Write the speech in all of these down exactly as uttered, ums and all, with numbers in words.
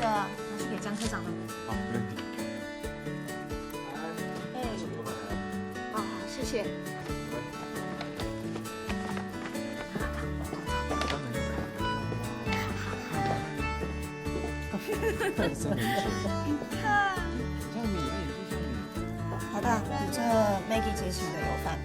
个拿去给江科长们。好，没问题。哎，啊，谢谢。好的，你这 Maggie 姐请的油饭。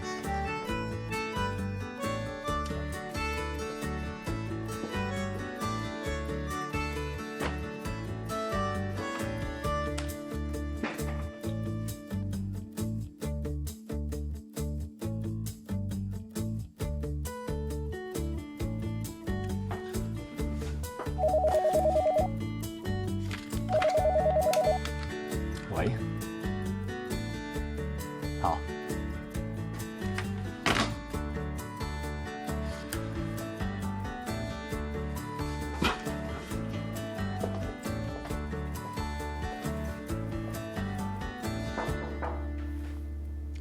喂，好。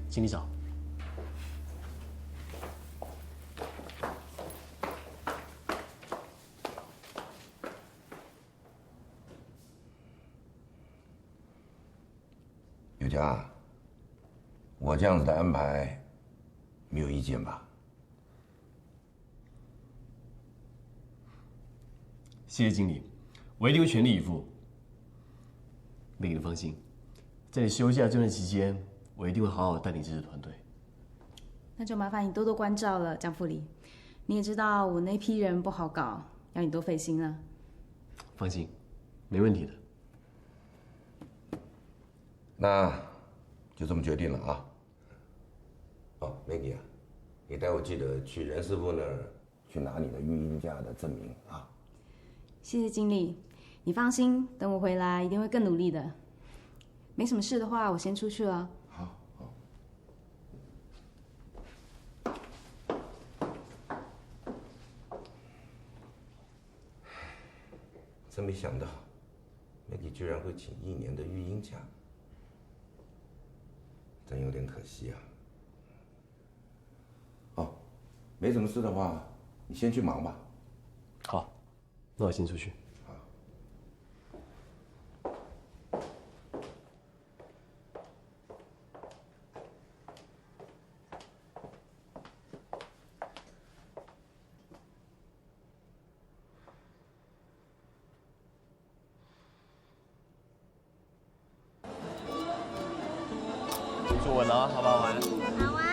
经理长。 刘佳，我这样子的安排，没有意见吧？谢谢经理，我一定会全力以赴。Maggie，你放心，在你休假这段期间，我一定会好好带领这支团队。那就麻烦你多多关照了，江副理。你也知道我那批人不好搞，要你多费心了。放心，没问题的。 那就这么决定了啊。哦，Maggie啊，你待会记得去人事部那儿去拿你的育婴假的证明啊。谢谢经理，你放心，等我回来一定会更努力的。没什么事的话，我先出去了。好，好。真没想到，Maggie居然会请一年的育婴假，真有点可惜啊。哦，没什么事的话，你先去忙吧。好，那我先出去。好。 坐稳了，好不好玩？好玩。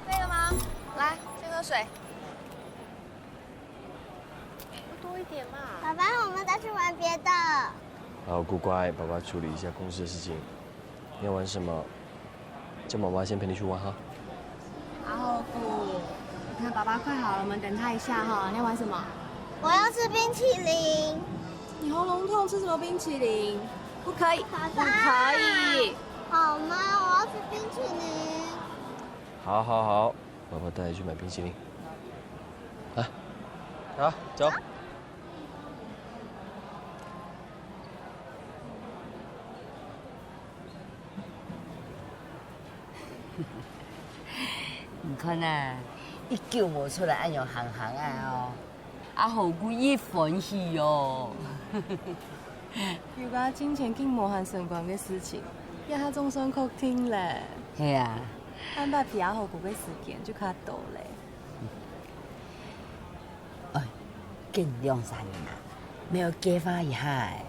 可以了吗？来，先喝水。多一点嘛。爸爸，我们再去玩别的。好，顾乖，爸爸处理一下公司的事情。你要玩什么？叫妈妈先陪你去玩哈。阿虎，你看爸爸快好了，我们等他一下哈。你要玩什么？我要吃冰淇淋。你喉咙痛，吃什么冰淇淋？不可以，爸爸，不可以。好吗？我要吃冰淇淋。好，好，好，爸爸带你去买冰淇淋。来，好，走。 你看啊，一久無出來，恁樣行行啊哦，阿虎姑一歡喜哦。有个金錢經無閒相關个事情，這下總算確定咧。係啊，恁樣陪阿虎姑个時間就較多咧。 哎，近兩三年啊，愛計劃一下欸，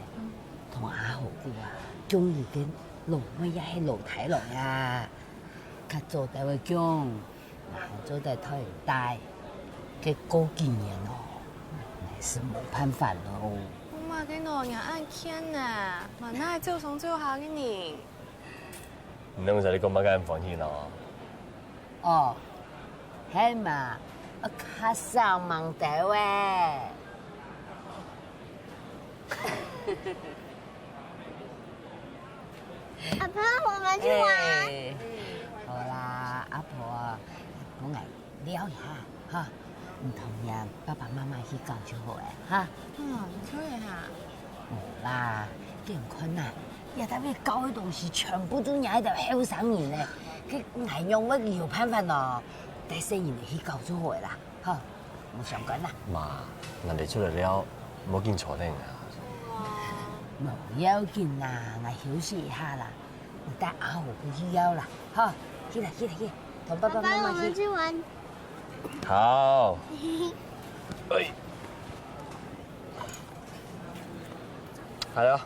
同阿虎姑啊，降一個老妹也係老太郎啊，較早兜仔降，還做得代代，該過幾年哦，還係無辦法咯。我嘛个老娘恁譴呢，嘛哪會照常照下个呢？你兩儕在講麼个恁歡喜呢？哦，係嘛，啊，較少吂兜欸。阿婆，我們去玩。欸，好啦，阿婆，分𠊎尞一下哈，你同你爸爸媽媽去搞就好欸哈。嗯，可以哈。無啦，你看啊，這搭位搞个東西全部都係這兜後生人咧，該𠊎仰會有辦法哦？帶細人仔去搞就好欸啦。 好，無相干啦。媽，𠊎兜出來尞，莫緊坐等啊。無要緊啦，𠊎休息一下啦。你帶阿虎過去尞啦，好，去啦去啦去，同爸爸媽媽去。爸爸，我們去玩。好。哎。好了。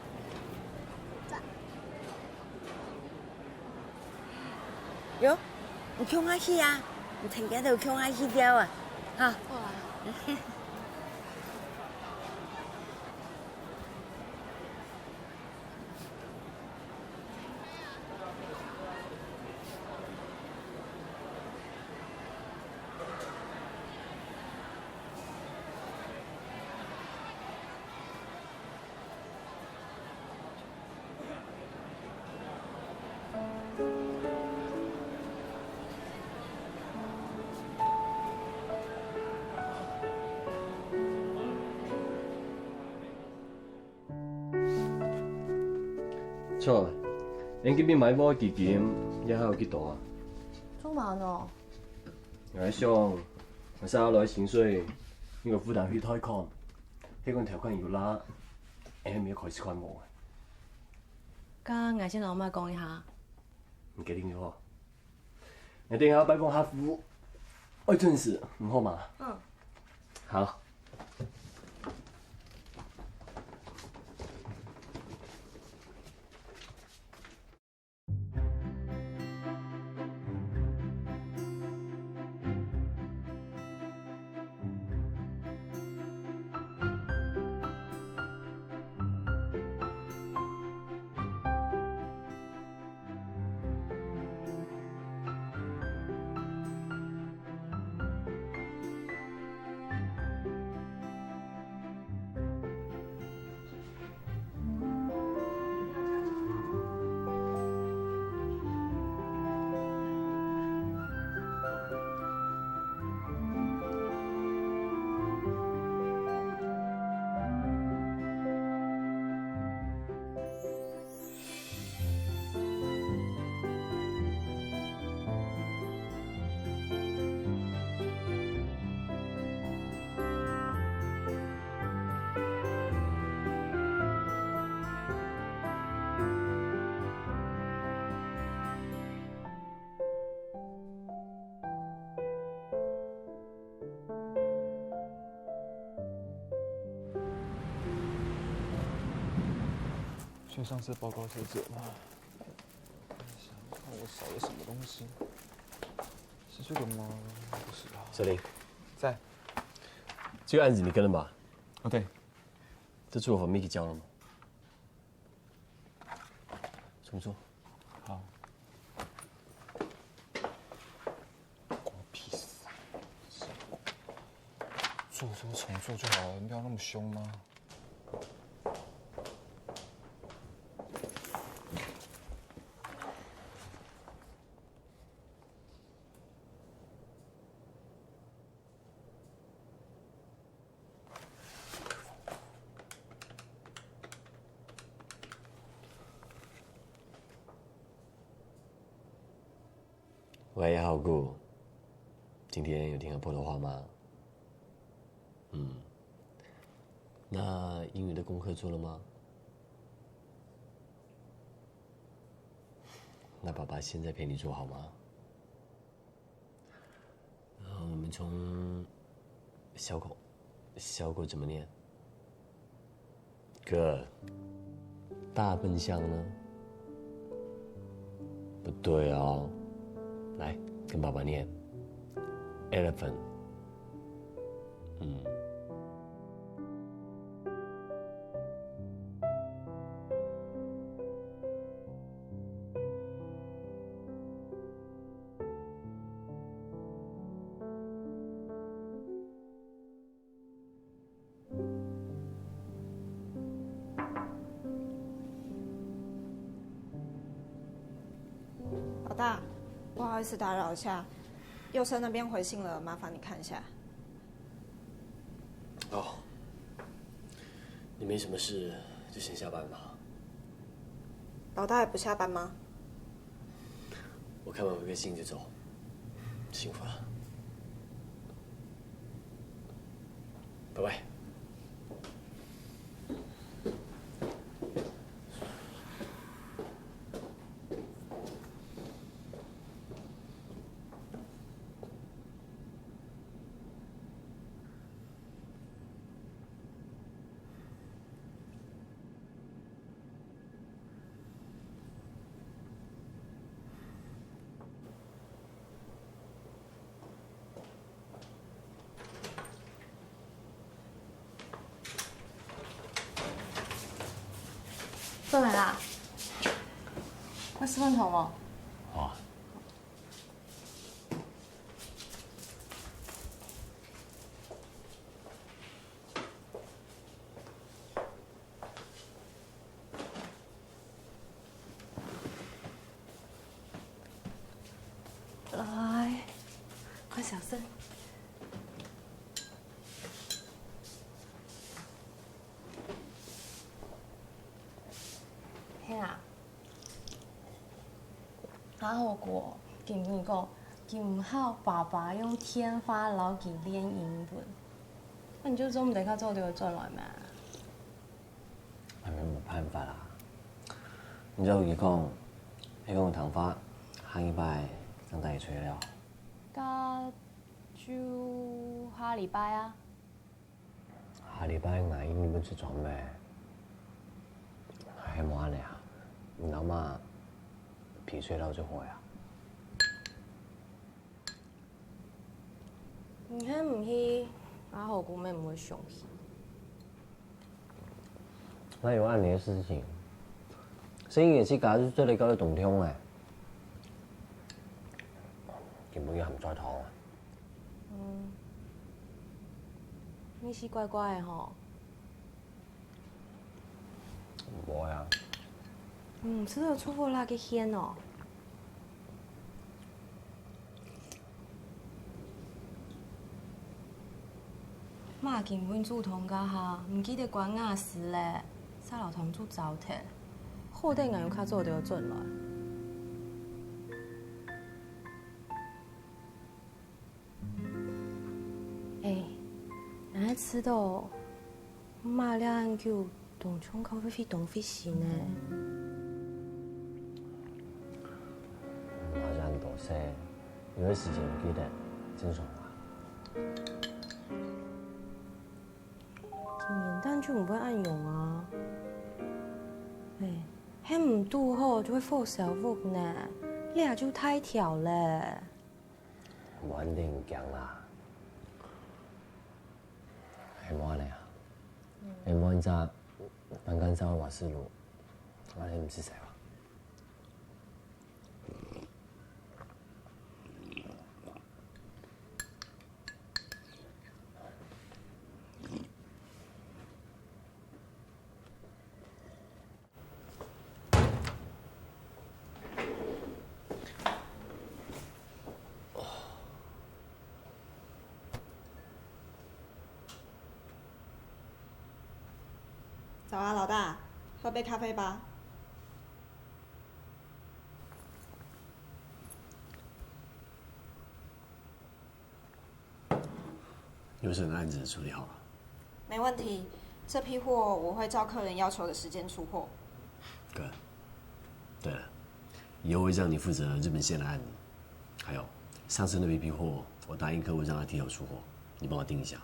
喲，你共下去啊？你跈佢兜共下去尞啊？哈。好啊。著，𠊎今晡日買屋个基金，這下有幾多啊？做麼个呢？𠊎想，𠊎續下來个薪水，應該負擔去貸款，係講條款有罅，𠊎還無開始看屋。該𠊎先同阿姆講一下。你決定就好。 𠊎等下拜訪客戶，愛準時，你好嗎？嗯。好。 先上次報告是這嗎？想看我少了什麼東西。是這個嗎？不是啊。小林。在。這個案子你跟了嗎？哦，對。這次我分你去交了嗎？ 重做。好。關我屁事啊！做就重做就好了，你不要那麼兇嘛。 喂，好姑，今天有聽阿婆的話嗎？嗯，那英語的功課做了嗎？那爸爸現在陪你做好嗎？ 呃，我們從小狗，小狗怎麼念？哥，大笨象呢？不對哦，來，跟爸爸念，elephant。嗯。老大，不好意思打扰一下，佑生那边回信了，麻烦你看一下。哦，你没什么事就先下班吧。老大也不下班吗？我看完回个信就走，辛苦了。拜拜。转来啦，要食饭头无？好啊。来，快小声。嘿啊，阿豪哥，今日講，今後爸爸用電話摎佢練英文，該你就做毋得較早就轉來嘛。 那没有办法啦。你就同佢講，係講有通話，下禮拜正帶佢出去尞。該就下禮拜啊。下禮拜𠊎一定愛出庄咩？還無恁樣啊？你老媽皮碎了就好呀。 你還毋去，阿豪哥乜毋會想去。哪有恁樣个事情？生意自家就做得搞到當暢欸。今晡日還毋再討啊？嗯，你是怪怪个吼。 無啊。嗯，食到出貨那个煙哦。媽今晡日煮湯該下，毋記得關瓦斯咧，沙漏湯煮燥忒。好得𠊎有較早就轉來。哎，𠊎知道 媽這恁久，當像較會飛東飛西呢。媽這恁多歲，有个時節毋記得，正常啊。今年旦就毋會恁樣啊。哎，還毋堵好就會火燒屋呢，這就大條咧。 無恁緊張啦。係無恁樣啊？係無恁樣，單干燒个瓦斯爐，𠊎係毋使洗啊。 早啊，老大，喝杯咖啡吧。佑生的案子處理好了。没问题，这批货我会照客人要求的时间出货。哥，对了，以后会让你负责日本线的案子。还有，上次那批批货，我答应客户让他提早出货，你帮我盯一下。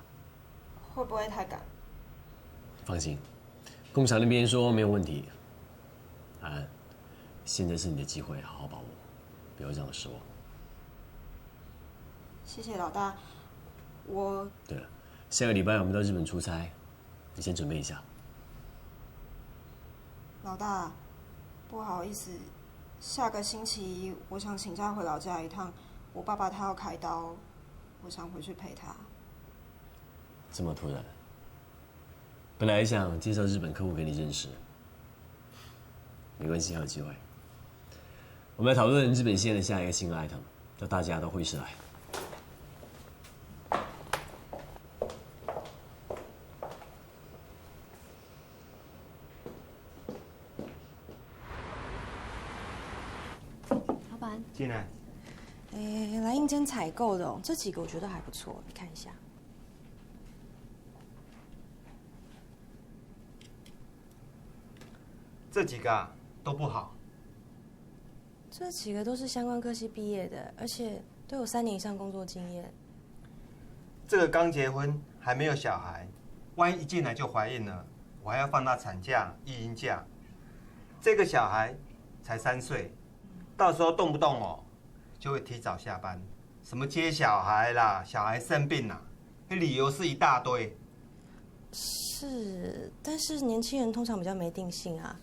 会不会太赶？放心，工厂那边说没有问题。安安，现在是你的机会，好好把握，不要让我失望。谢谢老大，我对了，下个礼拜我们到日本出差，你先准备一下。老大，不好意思，下个星期一我想请假回老家一趟，我爸爸他要开刀，我想回去陪他。这么突然？本来想介绍日本客户给你认识，没关系，还有机会。我们来讨论日本线的下一个新item，叫大家都会是来。老板，进来。诶，来应征采购的哦，这几个我觉得还不错，你看一下。这几个啊都不好。这几个都是相关科系毕业的，而且都有三年以上工作经验。这个刚结婚还没有小孩，万一一进来就怀孕了，我还要放她产假、育婴假。这个小孩才三岁，到时候动不动哦就会提早下班，什么接小孩啦、小孩生病啦，那理由是一大堆。是，但是年轻人通常比较没定性啊，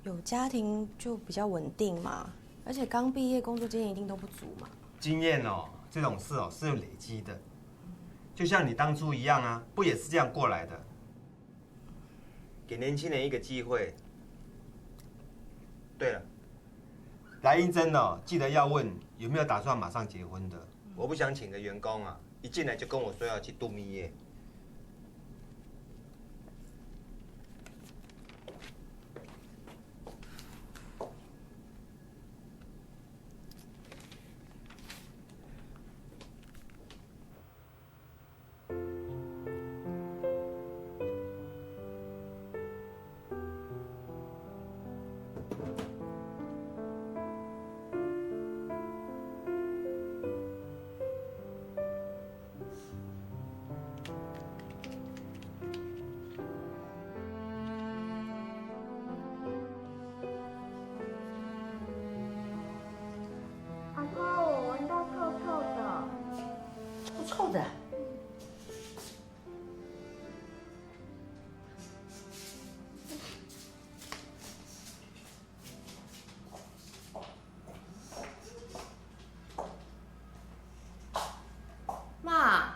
有家庭就比较稳定嘛，而且刚毕业工作经验一定都不足嘛。经验哦，这种事哦是有累积的，就像你当初一样啊，不也是这样过来的？给年轻人一个机会。对了，来应征的哦，记得要问有没有打算马上结婚的。我不想请个员工啊，一进来就跟我说要去度蜜月。阿婆，我闻到臭臭的。臭臭的。妈，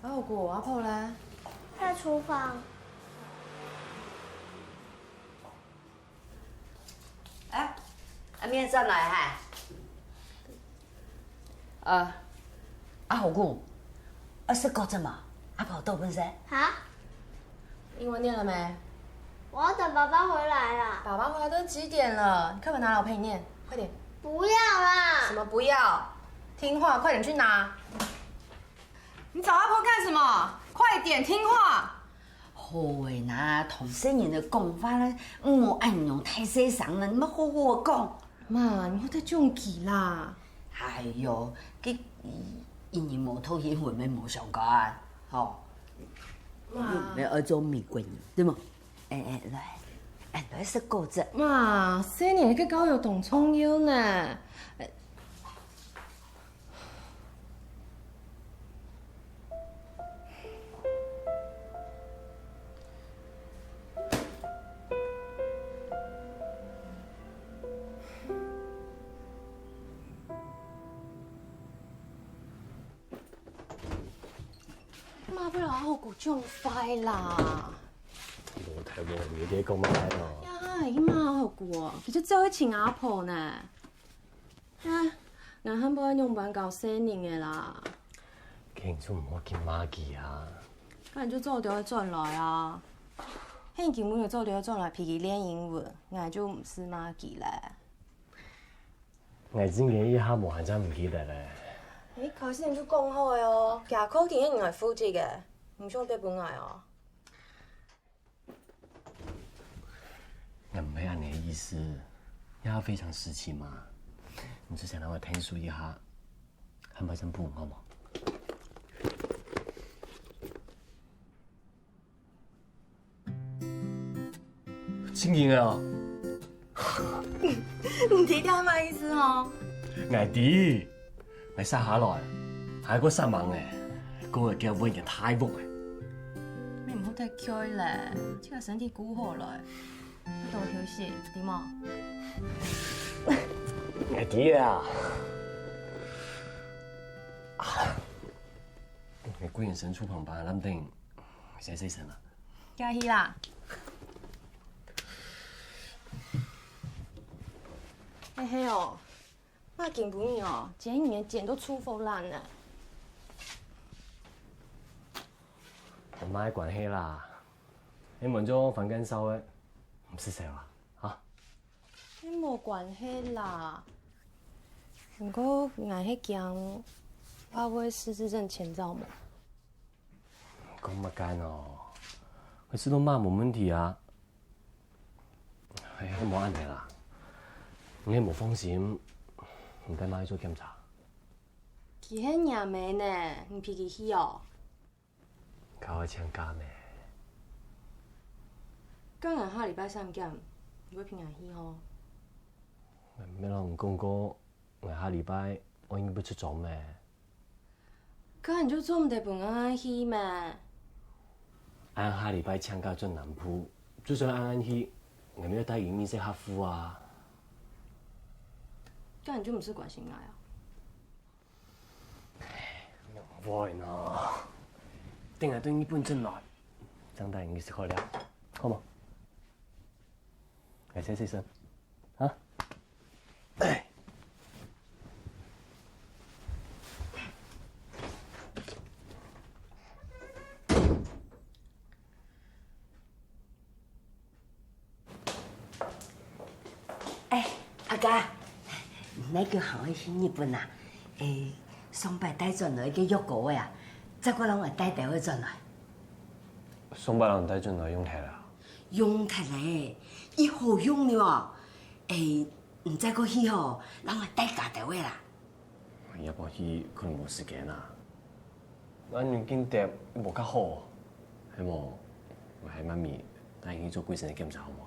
阿虎哥，阿婆嘞？在厨房。哎，阿明转来哈。呃，阿虎哥，啊，食果汁嘛，阿婆倒分先。哈？英文念了没？我要等爸爸回来啦。爸爸回来都几点了？你课本拿来，我陪你念，快点。不要啦什。么不要？听话，快点去拿。你找阿婆干什么？快点听话！好个啦，同細人仔講話啦，毋好恁樣大細聲啦，你愛好好講。妈，你莫再講佢啦。哎喲，佢一日無讀英文乜無相干，吼。妈，你愛做美國人，對無？哎哎，來，哎，來食果汁。妈，細人个教育當重要呢。妈，不然好鼓就坏啦。無太無，你在講麼个哦？呀，姨媽好鼓哦，佢就只會請阿婆呢。啊，𠊎還毋愛仰般教細人个啦。你就毋好去罵佢啊。該你就做得轉來啊。嘿，你今晡日做得轉來陪佢練英文，𠊎就毋使罵佢咧。 𠊎真个一下無閒正毋記得咧。你開始你就講好个哦，假課今日人來負責个，毋想得分𠊎哦。𠊎毋係恁呢个意思，這下非常時期嘛，你就先讓𠊎𢯭手一下，下擺正補好無？ 真个啊你知這麼意思哦？？𠊎知，𠊎煞下來，還過煞猛个，過會叫分人大鑊个。你毋好再𤸁咧，這個身體顧好來，愛多休息，知無？𠊎知啊。啊，你歸人身處旁邊，難定洗洗身啊。 加去啦。嘿嘿哦，那今晡日哦，今日个剪都出貨爛了。有麼个關係啦？你們就翻乾燒个，毋使愁啦，哈？你無關係啦。毋過𠊎係驚，怕會失智症前兆嘛。講麼个哦？會知道嘛無問題啊。 哎，無恁樣啦，你無放心，你帶媽去做檢查。佢係若姆呢，你陪佢去哦？佢愛請假咩？該𠊎下禮拜三檢，你會陪𠊎去吼？𠊎無摎你講過，𠊎下禮拜愛入去出張咩？ 該你就做毋得分安安去咩？安安下禮拜請假轉南部，就算安安去，𠊎也愛帶佢認識客戶啊。該你就毋使關心𠊎啊？毋會呢，等𠊎對日本轉來，正帶你去食好料，好無？𠊎先洗身，啊？ 哎，阿嘉，你哪久還會去日本啊？哎，上擺帶轉來个藥膏仔啊，再過摎𠊎帶兜仔轉來。上擺摎你帶轉來用忒啦。用忒咧，已好用了哦。哎，你再過去吼，摎𠊎帶加兜仔啦。 也無去可能無時間啊。恁樣緊貼無較好。係無？𠊎喊媽咪帶你去做歸身个檢查好無？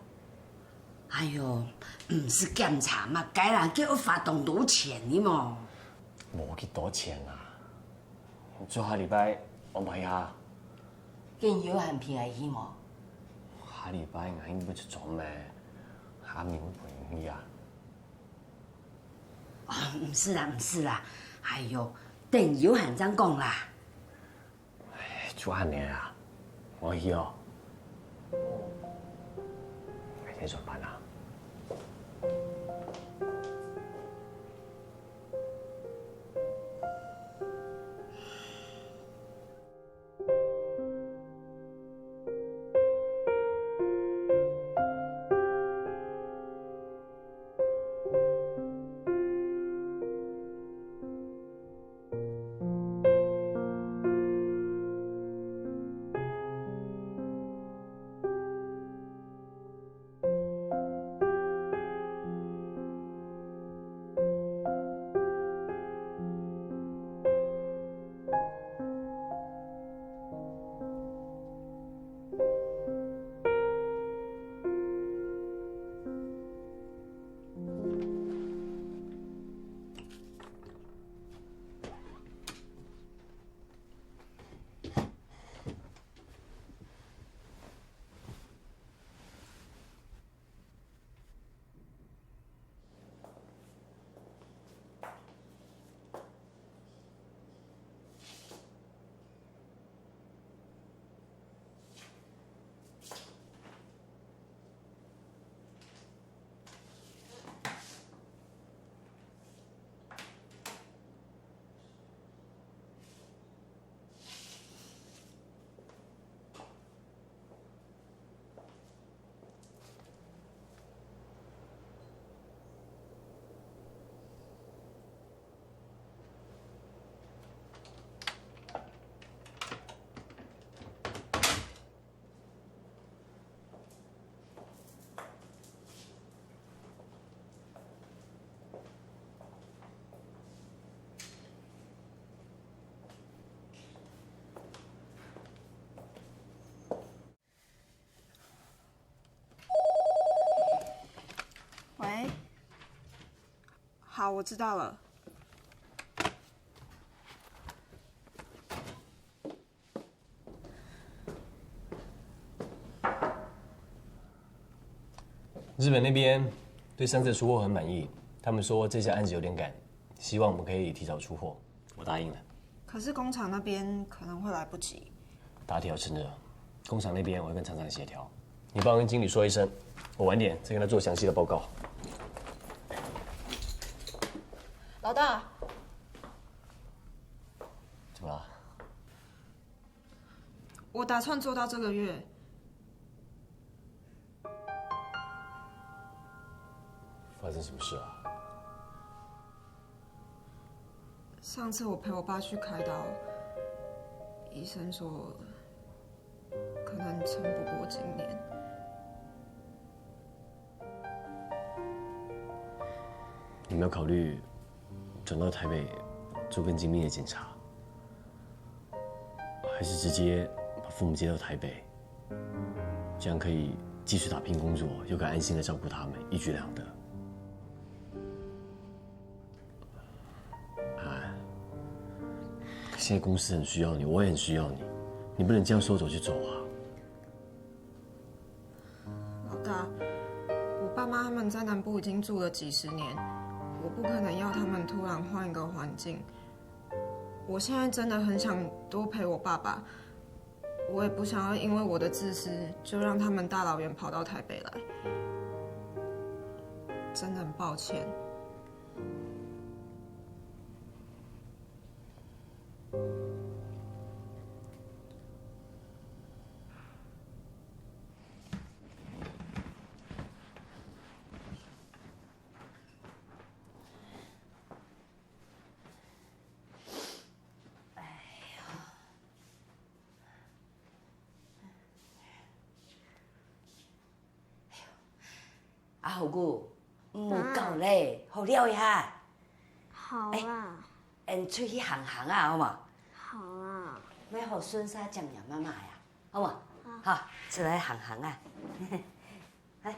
哎喲，毋使檢查嘛，該啦，該愛花當多錢呢無？無幾多錢啊。做下禮拜安排一下。該你有閒陪𠊎去無？下禮拜𠊎又愛出張咧，阿明會陪你去啊。 哦，毋使啦，毋使啦。哎喲，等有閒正講啦。哎，就恁樣啊，𠊎去哦。哎，你上班啊？ 喂，好，我知道了。 日本那边对上次的出货很满意，他们说这些案子有点赶，希望我们可以提早出货。我答应了。可是工厂那边可能会来不及。大家要撑着，工厂那边我会跟厂长协调。你帮我跟经理说一声，我晚点再跟他做详细的报告。大，怎么了？我打算做到这个月。发生什么事啊？上次我陪我爸去开刀，医生说可能撑不过今年。 你没有考虑转到台北做更精密的检查，还是直接把父母接到台北，这样可以继续打拼工作，又可以安心的照顾他们，一举两得。哎，现在公司很需要你，我也很需要你，你不能这样说走就走啊！ 老大，我爸妈他们在南部已经住了几十年，我不可能要他们突然换一个环境。我现在真的很想多陪我爸爸，我也不想要因为我的自私，就让他们大老远跑到台北来。真的很抱歉。 阿豪牯，毋好搞咧，好尞一下。好啊。哎，俺出去行行啊，好無？好啊。愛好順續講你媽媽呀，好無？好。好，出來行行啊。來。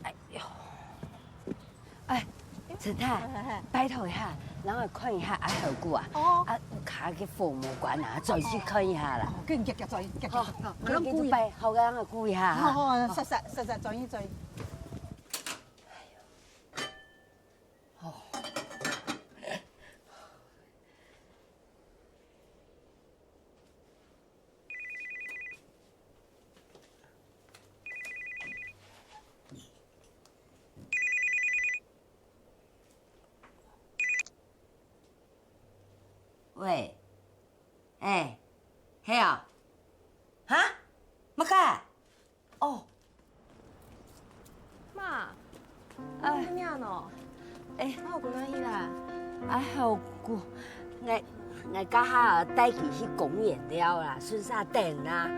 哎喲，哎，陳太，拜託一下，讓𠊎看一下阿豪牯啊。哦。啊，佢个父母官啊，轉去看一下啦。哦，緊急急轉去，急急。好，好，好，讓𠊎顧一下。好，讓𠊎顧一下哈。好，好，好，煞煞煞煞，轉去轉去。 喂，哎，係啊？哈？麼个？ 哦。媽，哎。你仰呢？哎。阿豪牯哪去啦？阿豪牯，𠊎，𠊎這下帶佢去公園尞啦，順續等啊。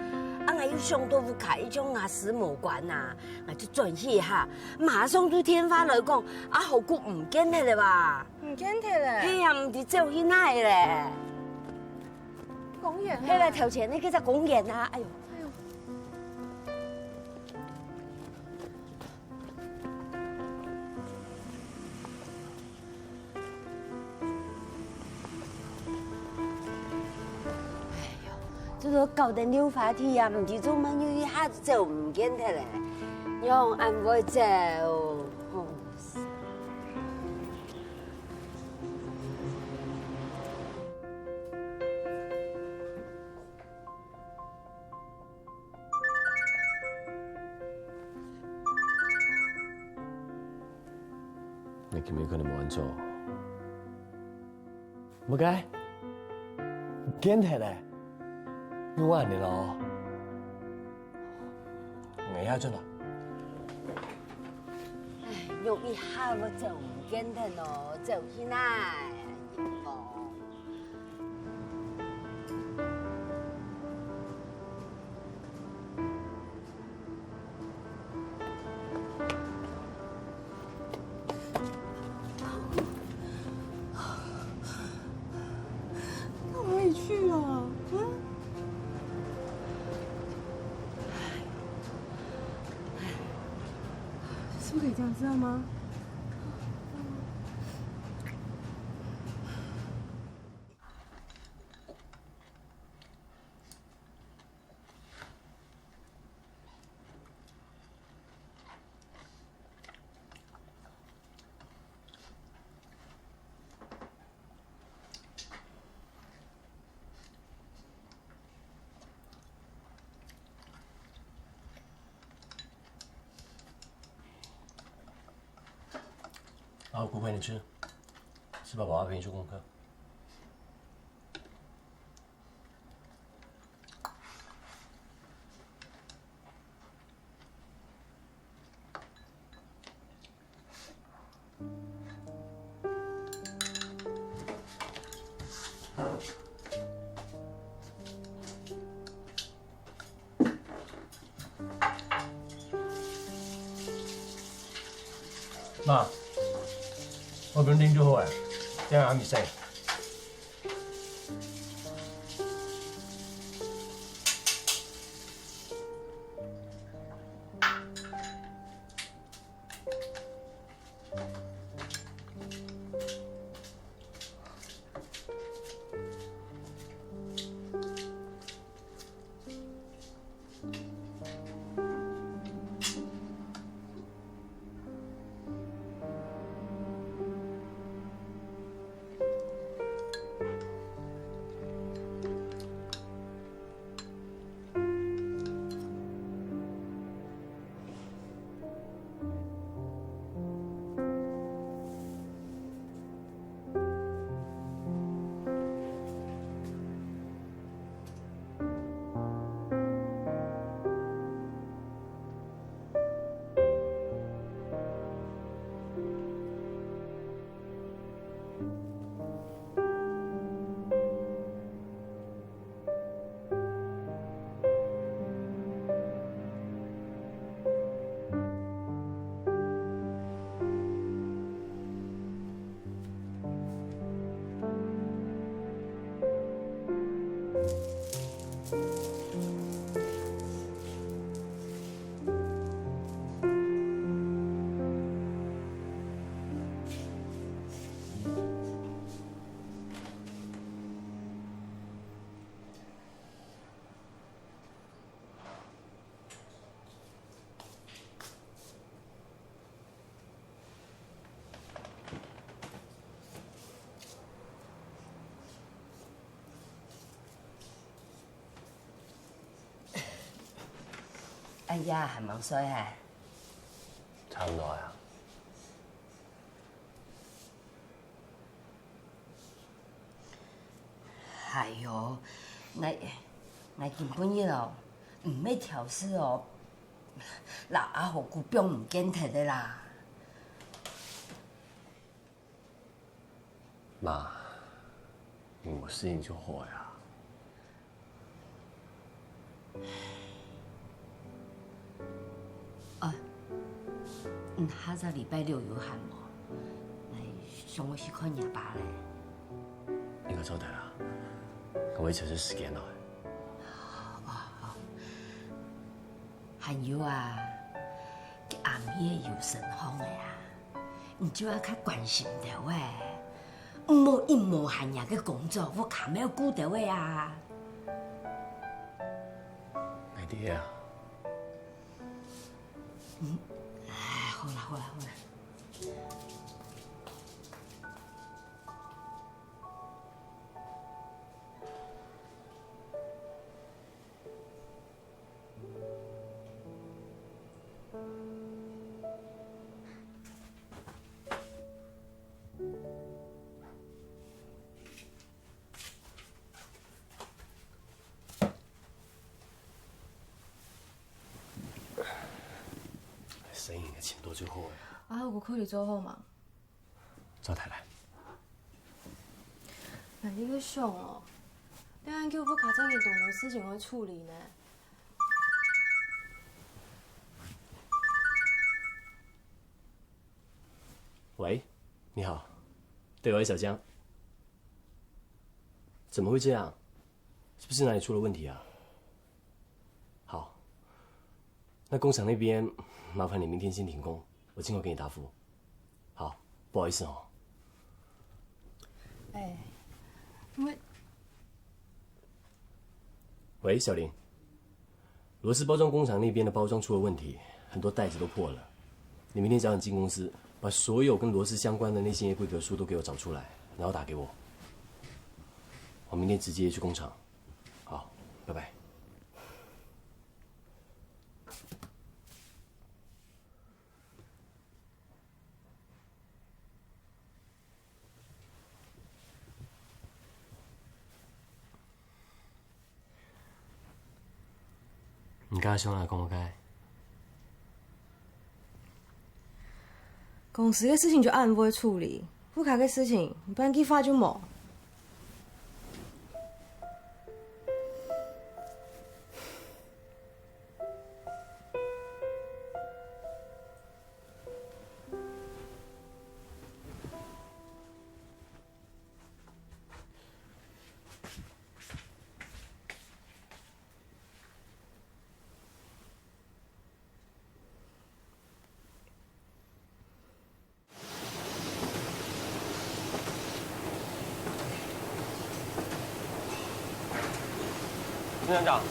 啊，𠊎又想到屋下一張牙齒無關啊，𠊎就轉去哈，馬上就電話來講，阿豪牯毋見忒了吧？毋見忒了？係啊，毋知走去哪咧。公園啊？係啦，頭前該隻公園啊，哎喲。 哎喲。哎喲，這个搞到溜滑梯啊，毋知做麼个又一下子走毋見忒咧，仰恁會走？吼。 你今晡日可能無恁早。麼个？毋見忒咧？又恁呢咯？𠊎也轉來。哎，又一下仔走毋見忒咯，走去哪？ 到哪裡去了？嗯？是不是可以這樣，知道嗎？我不陪你吃，吃饱饱再陪你做功课。妈，我分你就好啊，这样阿咪说。哎呀，還吂睡啊？差毋多啊。哎喲，𠊎，𠊎今晡日哦，毋係挑事哦，摎阿豪牯放毋見忒个啦。 媽，你無事情就好呀。啊，你下隻禮拜六有閒無？𠊎想愛去看若爸咧。你較早兜啊，𠊎會抽出時間來。哦，哦。還有啊，佢阿姆有身項个啊。 你就愛較關心兜仔，毋好一無閒若个工作，屋下無顧兜仔啊。𠊎知啊。嗯，哎，好啦，好啦，好啦。 生意應該請多就好了。啊，我可以做好嗎？ 坐下來。𠊎這个想哦，這恁久屋下正經當多事情愛處理呢。喂，你好，對，我是小江。怎麼會這樣？是不是哪裡出了問題啊？好， 那工廠那邊，麻煩你明天先停工，我盡快給你答覆。好，不好意思哦。哎，我……喂，小林，螺絲包裝工廠那邊的包裝出了問題，很多袋子都破了。你明天早點進公司，把所有跟螺絲相關的那些規格書都給我找出來，然後打給我。我明天直接去工廠。好，拜拜。家鄉啦，講無該。公司个事情就恁會處理，屋下个事情，你半句話就無。 执行长，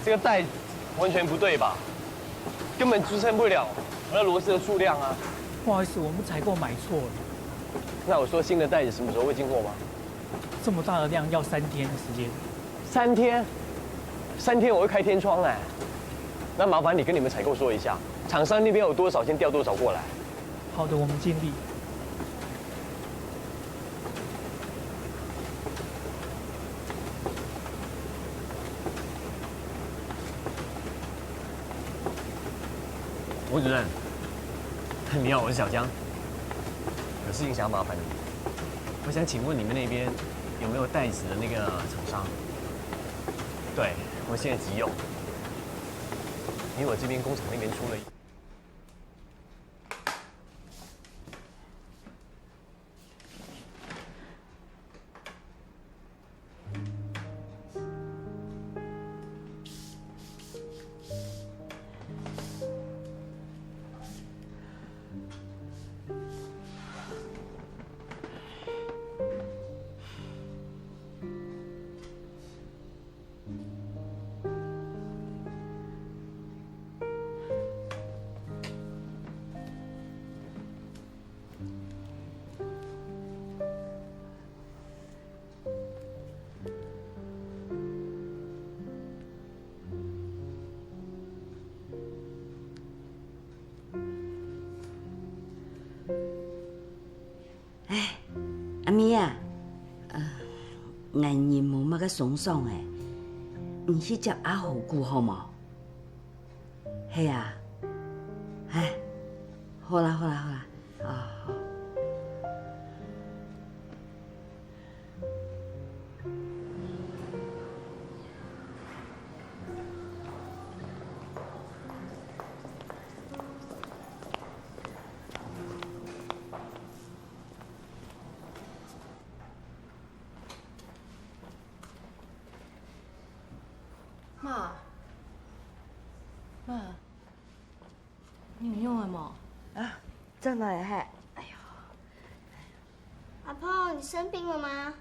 这个袋完全不对吧？根本支撑不了我那螺丝的数量啊！不好意思，我们采购买错了。那我说新的袋子什么时候会进货吗？这么大的量要三天的时间。三天？三天我会开天窗哎。那麻烦你跟你们采购说一下，厂商那边有多少先调多少过来。好的，我们尽力。 吴主任，你好，我是小江，有事情想要麻烦你。我想请问你们那边有没有袋子的那个厂商？对，我现在急用，因为我这边工厂那边出了。 哎，阿咪啊，呃，𠊎人無麼个鬆爽欸，你去接阿豪姑好無？係啊，哎，好啦好啦好啦，哦好。 媽，媽，你有用了無？啊，正來係。阿婆，你生病了嗎？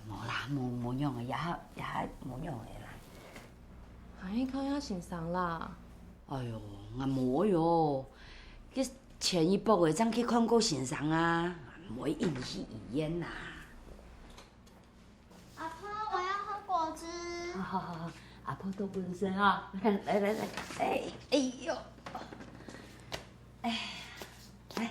無啦，無無用个，也也無用个啦。還去看下先生啦。哎喲，𠊎無喲，佢前一駁月正去看過先生啊，毋會硬去醫院啊。阿婆，我要喝果汁。好好好好，阿婆多分身啊！來來來，哎哎喲，哎，來。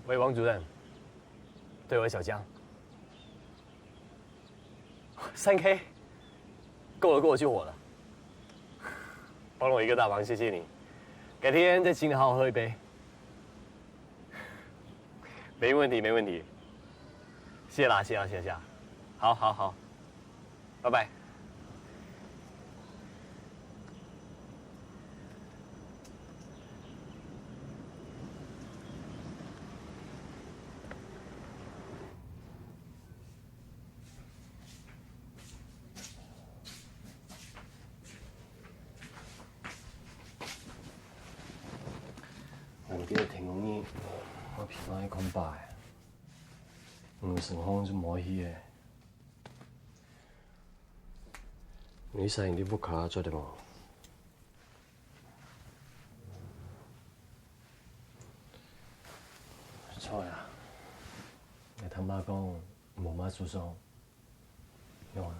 喂，王主任，对，我是小江。三 K，够了，够了，救火了。帮了我一个大忙，谢谢你。改天再请你好好喝一杯。没问题，没问题。谢啦，谢啦，谢啦，谢啦。好，好，好。 拜拜。你个天公日，我平常愛看牌，你个身項就無去个。你生日你屋下做得無？著啊，𠊎聽爸講，無麼受傷，仰般？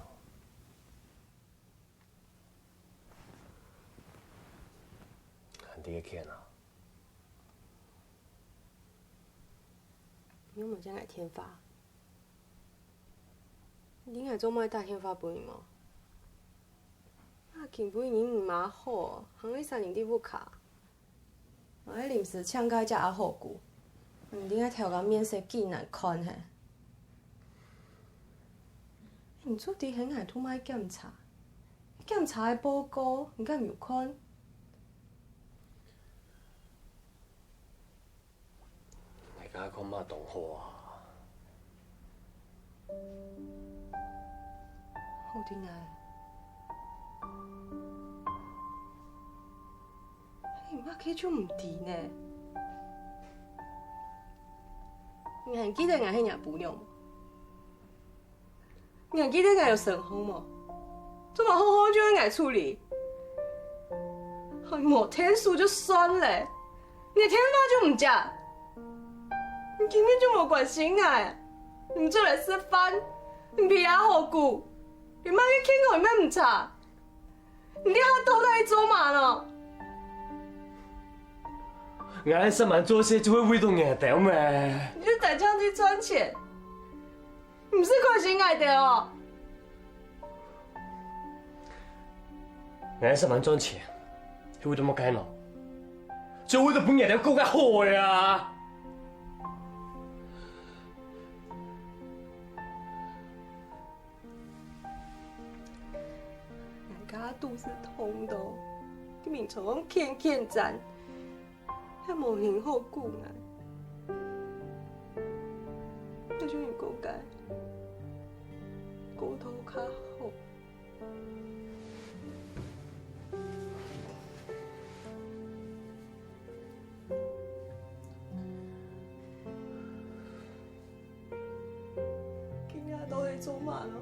還在該譴啊？ 你有無接𠊎電話？你知𠊎做麼个打電話分你無？啊，今晡日人毋好，還愛煞人在屋下。𠊎臨時請假遮阿好久，毋知𠊎頭家面色幾難看嘿。你做得喊𠊎做麼个檢查？檢查个報告，你敢有看？ 𠊎看嘛當好啊。好定啊！你麼个就毋知呢？你還記得𠊎係若餔娘無？ 你還記得𠊎有身項無？做麼好好就愛𠊎處理？哎，無電手就算了，連電話就毋接。你根本就無關心𠊎，你毋出來食飯，你比阿好久，你麼个健康也毋差，你這下到底做麼呢？𠊎恁煞猛做事就係為著𠊎兜咩？你就單淨去賺錢。 毋使關心𠊎兜哦。𠊎煞猛賺錢，係為著麼个呢？就為著分𠊎兜過較好个啊！𠊎个肚屎痛到，今晡日早上跈跈轉， 也無人好顧𠊎。𠊎就應該過到較好。今日到底做麼呢？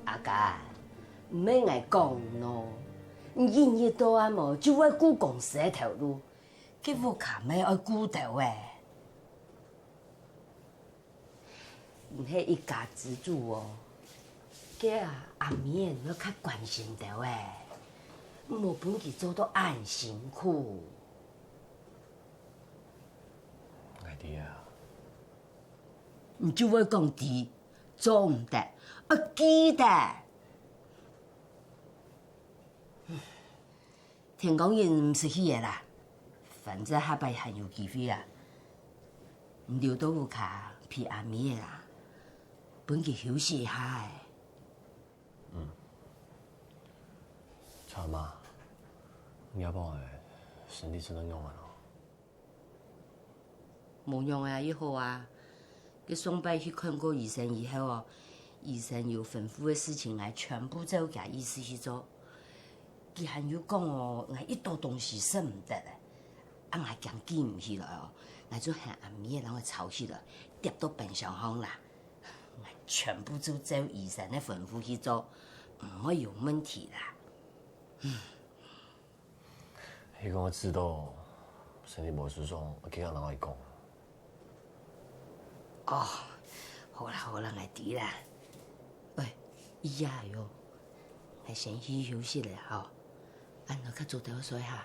阿嘉，毋係𠊎講喏，你一日到暗哦，就會顧公司个頭路，該屋下乜愛顧兜仔。 你係一家之主哦，該啊，阿姆仔你愛較關心兜仔，毋好分佢做到恁辛苦。𠊎知啊。你就會講知，做毋得，愛記得。 天光日毋使去了啦，反正下擺還有機會啊。你留到屋下陪阿姆仔啦，分佢休息一下仔。嗯。秋妹，你阿婆仔身體做到仰般哦？ 無仰仔啊，已好啊。佢上擺去看過醫生以後哦，醫生有吩咐个事情，𠊎全部照佢意思去做。佢還有講哦，𠊎一兜東西食毋得咧，啊𠊎驚記毋起來哦，𠊎就喊阿姆仔摎𠊎抄起來，疊到冰箱項啦。𠊎全部就照醫生个吩咐去做，毋會有問題啦。 係講𠊎知道，身體無舒爽，𠊎今下摎𠊎講。哦，好啦好啦，𠊎知啦。喂，夜喲，𠊎先去休息咧吼，恁樣較早兜睡哈。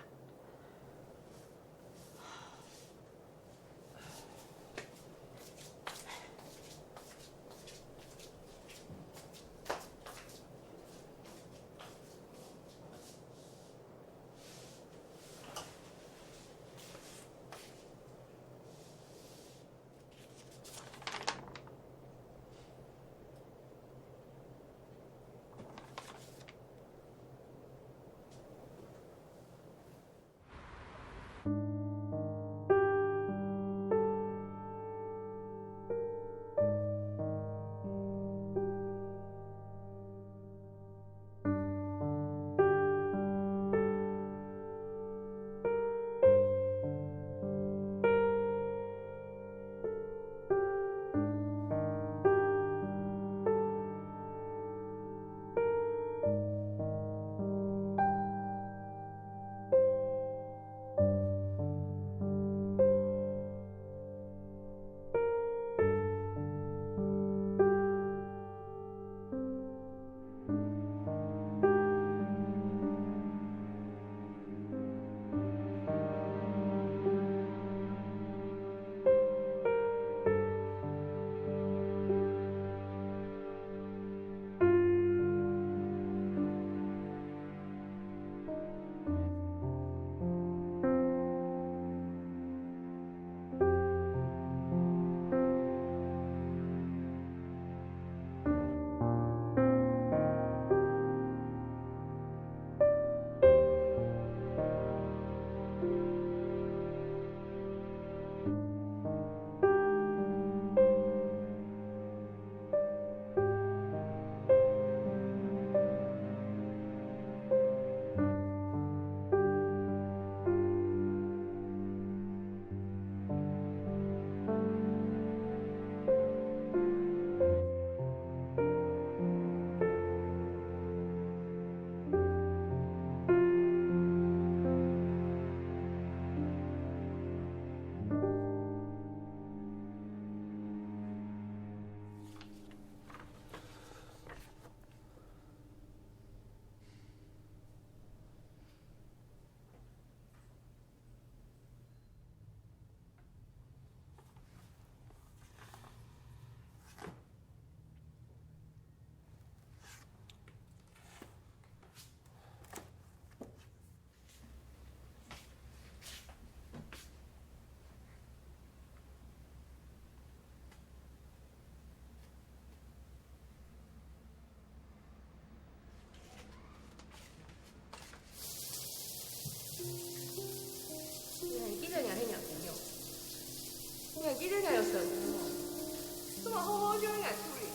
你還記得該有神父無？這麼好好就應該處理。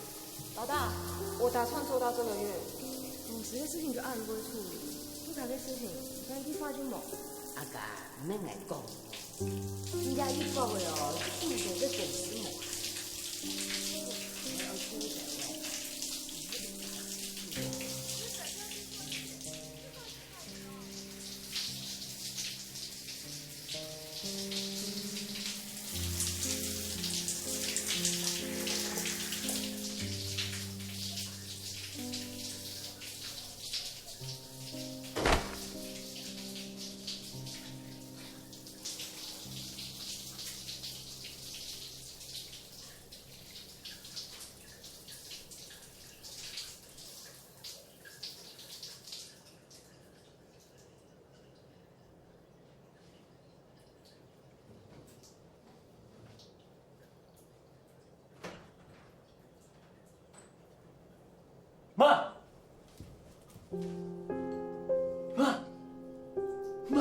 老大，我打算做到這個月。公司的事情就恁會處理，屋下个事情，你看一句話就無。阿哥，毋免𠊎講，人家一講个哦，就應該个公司無。你愛注意點哦。媽！媽！媽！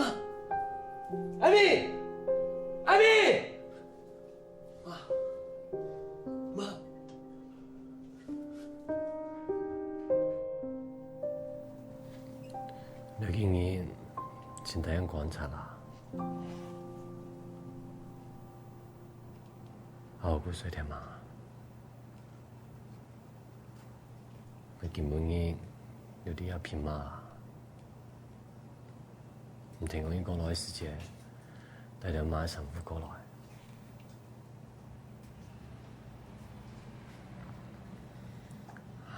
阿美！阿美！媽！媽！你今日真正觀察啦。 好好睡忒啊。𠊎今晡日有在這陪媽啊。你聽講你過來个時節，帶兜媽个衫褲過來。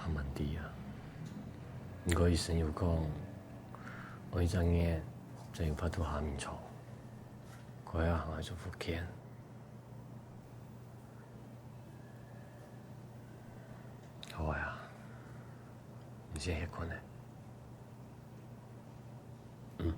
還蠻知啊。毋過醫生有講，愛一隻月正有法度下眠床，過後還愛做復健。 好啊，你先歇睏咧。嗯。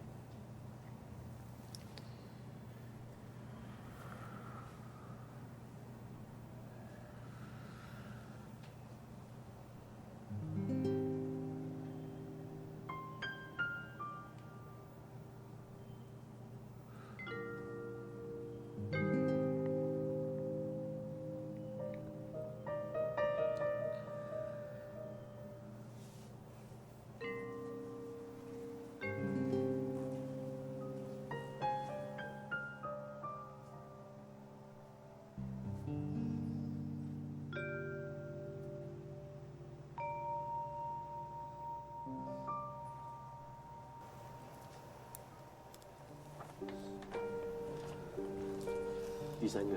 第三个，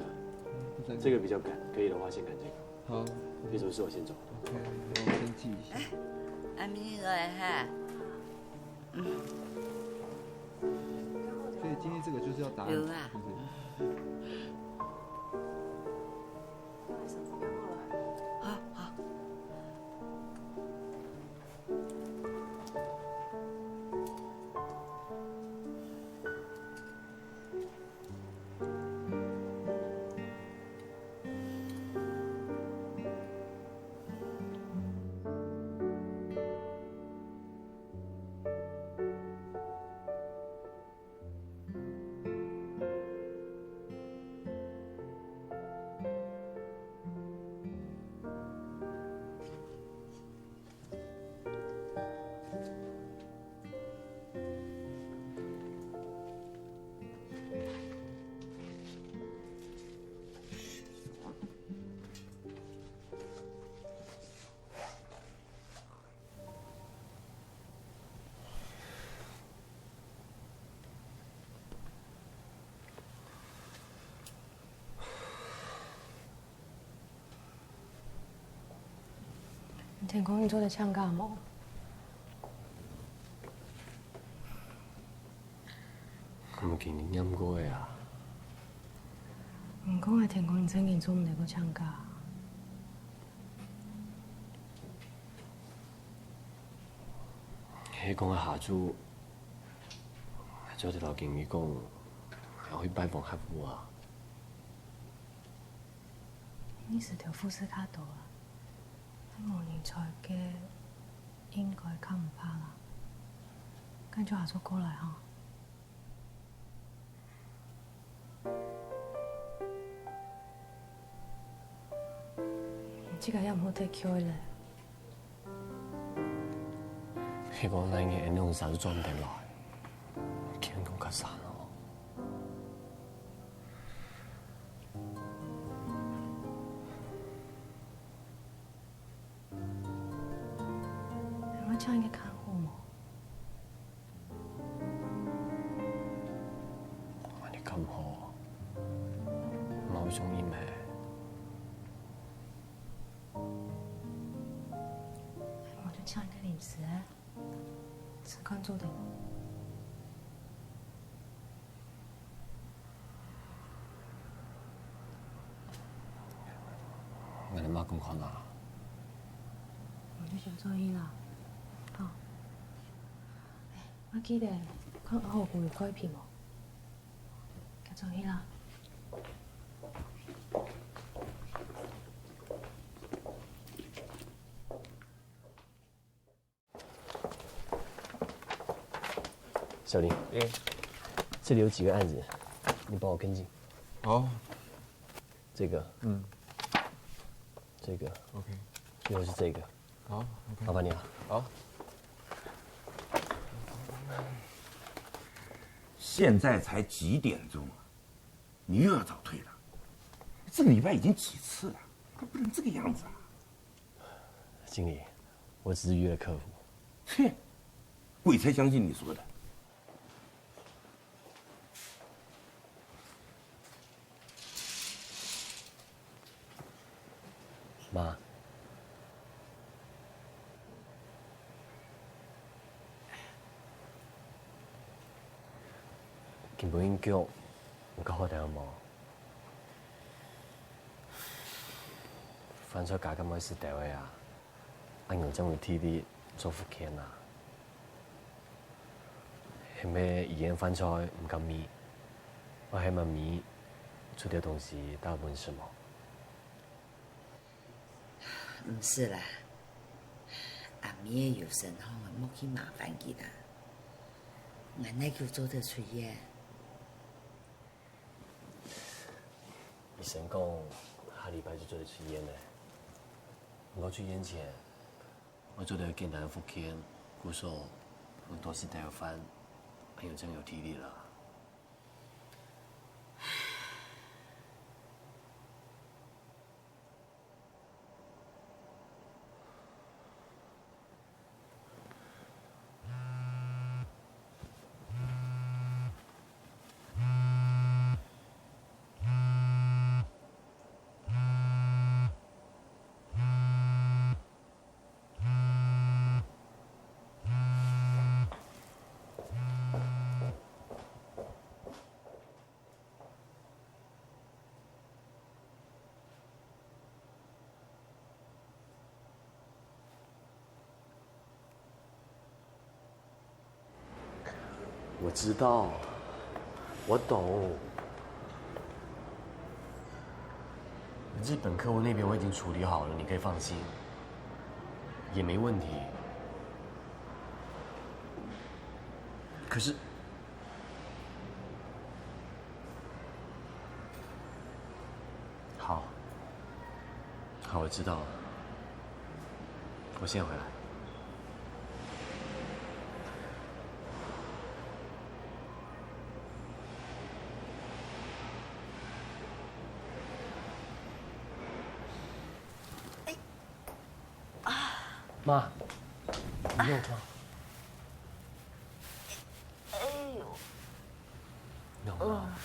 第三个。这个比较赶，可以的话先赶这个。好。有什么事我先走。OK，那我先记一下。阿明来哈。所以今天这个就是要答案，有啊。是不是？好，好。你天光日做得請假無？𠊎無今日念過个啊。毋過𠊎天光日正經做毋得過請假。 係講下晝，𠊎做得摎經理講，𠊎愛去拜訪客戶啊。你係頭護士較多啊，係無人在个，應該較毋怕啦。恁樣就下晝過來吼。自家也毋好忒𤸁咧。你講哪日恁樣生就轉得來，天公較省哦。我請一個看護無？ 你看好，嘛會中意咩？我就請一個臨時个，試看做得無？𠊎等嘛共款啊。我就先做一啦。好。哎， 我記得看阿豪公有開片無？該轉去啦。小林，哎，這裡有幾個案子，你幫我跟進。好。這個，嗯，這個，OK，最後是這個。 好，OK。麻煩你了。好。現在才幾點鐘啊？你又要早退了？這個禮拜已經幾次了，可不能這個樣子啊！經理，我只是約了客戶。切，鬼才相信你說的。 媽，今晡日局，你較好點無？飯菜加減愛食兜仔啊？ 恁樣正有體力做復健啊。係毋係醫院飯菜毋合味，還係媽咪煮个東西大部分食無？毋使啦，阿咪个有身項，莫去麻煩佢啦。𠊎哪久做得出院？ 醫生講，下禮拜就做得出院了。毋過出院前，愛做兜簡單个復健，故所愛多食兜飯，恁樣正有體力啦。 我知道，我懂。日本客戶那邊我已經處理好了，你可以放心，也沒問題。可是， 好，好，我知道了。我現在回來。媽，你有嗎？哎呦！有嗎？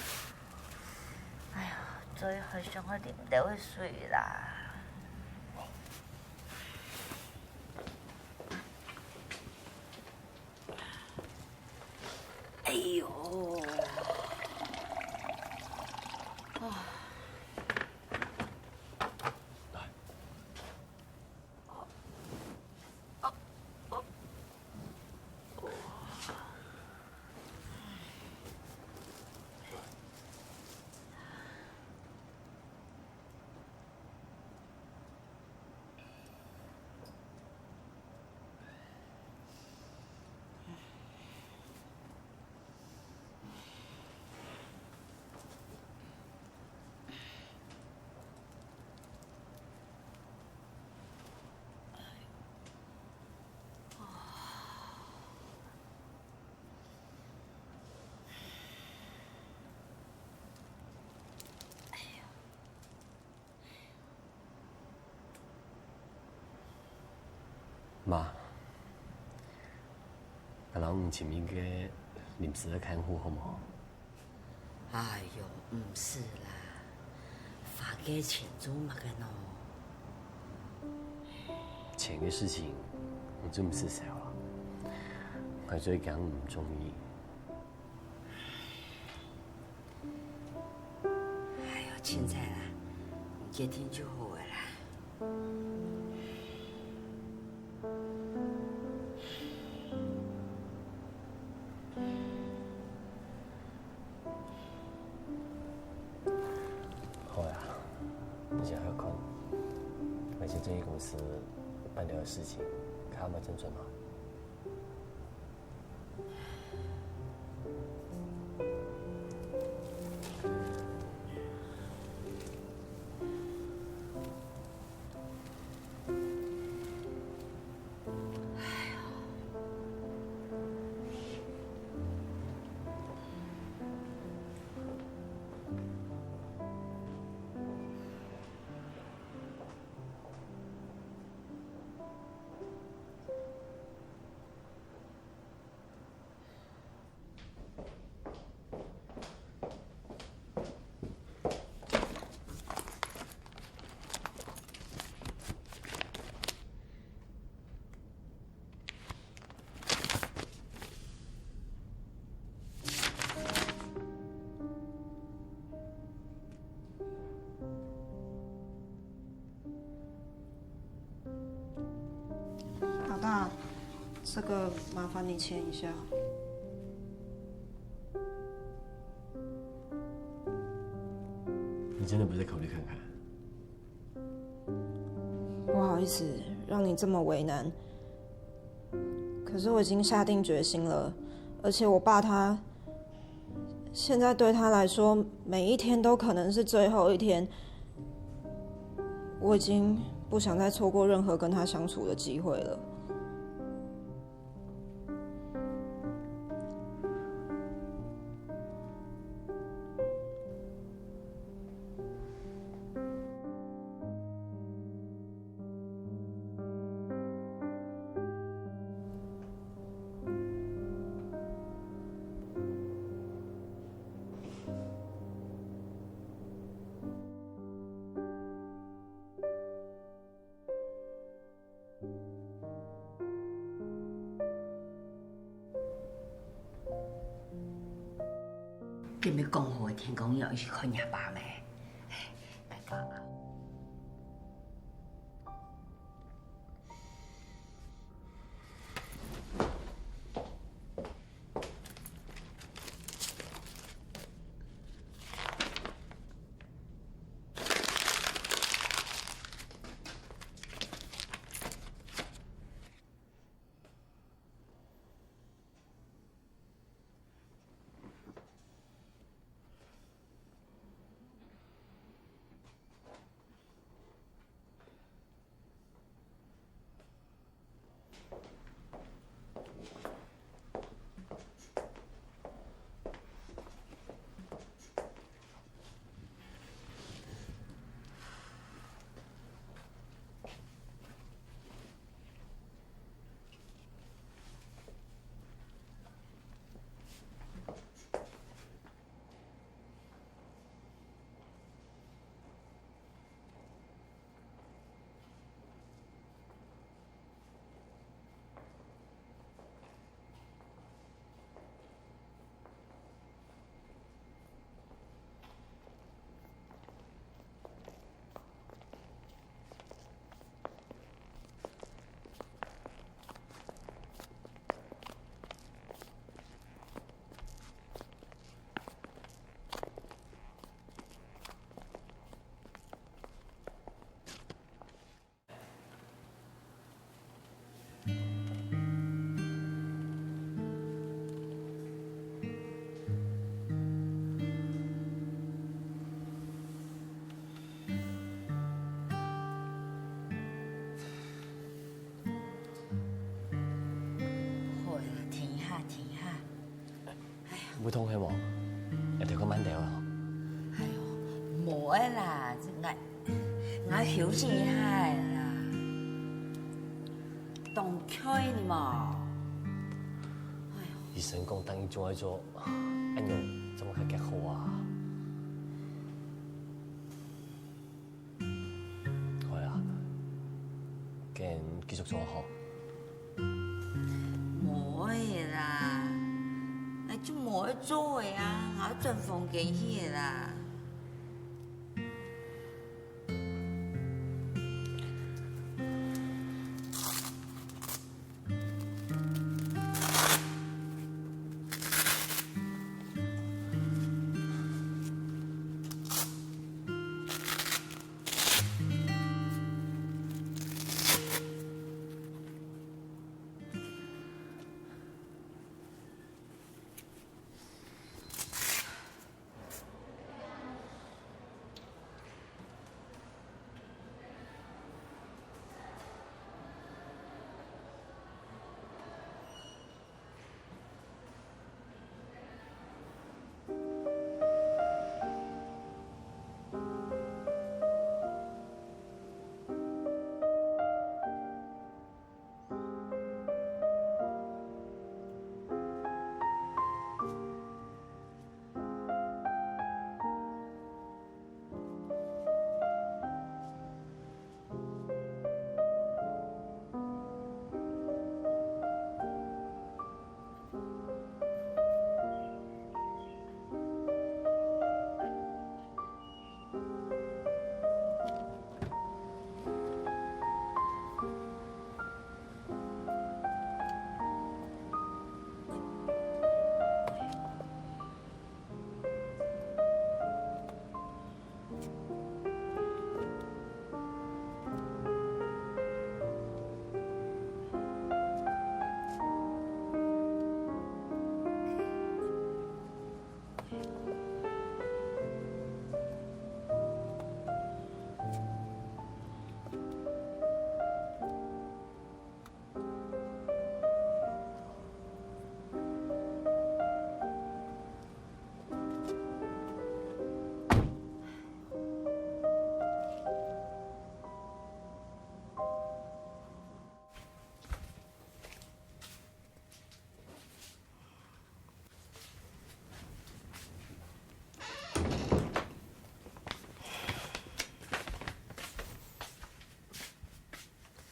哎呀，嘴還想愛啉兜仔水啦。哎呦！啊！媽，𠊎摎你尋一個臨時个看護好無？哎喲，毋使啦，花个錢做麼个呢？錢个事情，你做毋使愁啊。𠊎最驚你毋中意。 哎喲，清彩啦，你決定就好个啦。好呀，你想想看，𠊎去轉去公司辦了个事情，看有無正準啊？ 老大，这个麻烦你签一下。你真的不再考虑看看？不好意思，让你这么为难。可是我已经下定决心了，而且我爸他现在对他来说，每一天都可能是最后一天。我已经不想再错过任何跟他相处的机会了。今日講好个天光日愛去看若爸咩？哎，拜託啊。 好啦，停一下，停一下。 有痛係無？愛調較慢兜仔吼。哎喲，無个啦，𠊎，𠊎休息一下仔啦。當𤸁呢嘛。哎喲，醫生講，等你做愛做，恁樣正會較好啊。好啊，恁繼續做好。無愛啦，哎，就無愛做个啊，𠊎愛轉房間去个啦。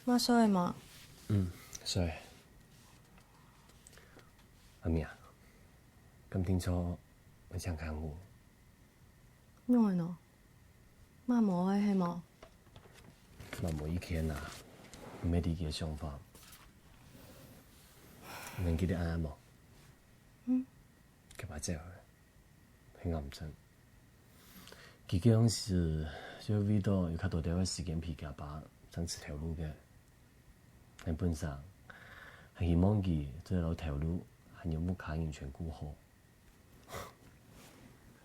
媽睡無？嗯，睡。阿咪啊，敢定著愛請看護？仰會呢？媽無愛係無？媽無意見啊，毋係你个想法。你記得恁樣無？嗯。該擺走了。 係癌症。佢該央時就為著有較多兜个時間陪厥爸，正辭頭路个。𠊎本成還希望佢做得摎頭路還有屋下人全顧好。